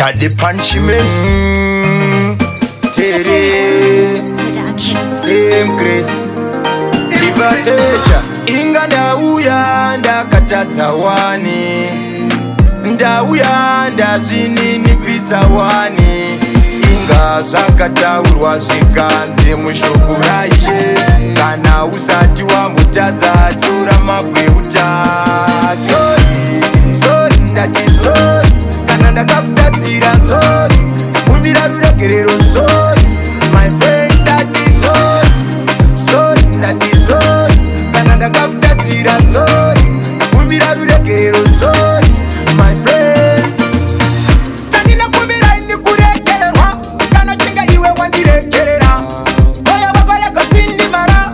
Tade punishment. Tere. Same grace. Ibatesha. Inga ndauya ndakatadza wani. Ndauya ndazvininipisa wani. Inga zvakataurwa zvikanzi mushoko raIshe, kana usati wambotadza, tora mabwe utake. Sorry, ndati sorry kana ndakakutadzira, sorry, ndakumbira ruregerero, sorry my friend. Ndati sorry, sorry, ndati sorry kana ndakakutadzira, sorry, ndakumbira ruregerero, sorry my friend. Chandinokumbira ini kuregererwa kana chinga iwe wandiregerera. Moyo wako yakasindimara,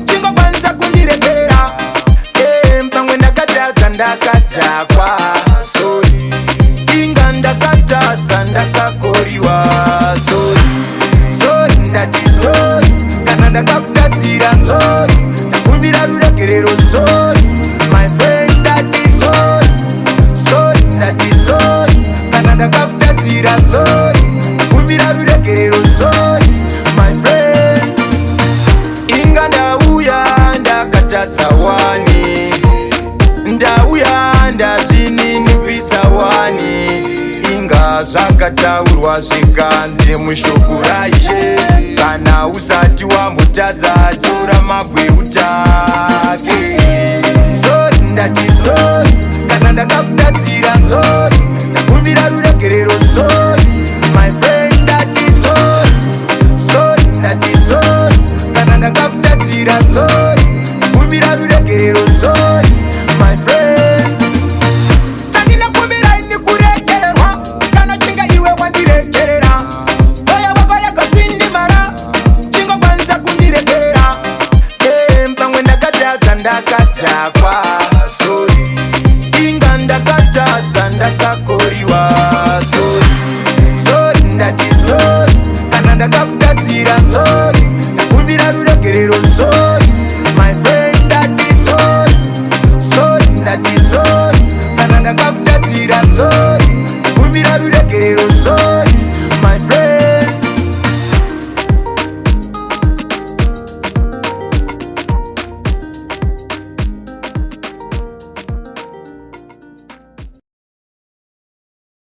chingokwanisa kundiregerera. Pamwe ndakatadza ndakadhakwa, sorry. Inga ndakatadza ndakakoriwa, sorry, sorry, ndati sorry kana ndakakutadzira, sorry, ndakumbira ruregerero, sorry my friend. Ndati sorry, sorry, ndati sorry kana ndakakutadzira, sorry, ndakumbira ruregerero, sorry my friend. Inga ndauya ndakatadza wani, ndauya ndazvininipisa wani. Inga zvakataurwa zvikanzi mushoko raIshe, kana usati wambotadza, tora mabwe utake. Sorry, ndati sorry kana ndakakutadzira, sorry.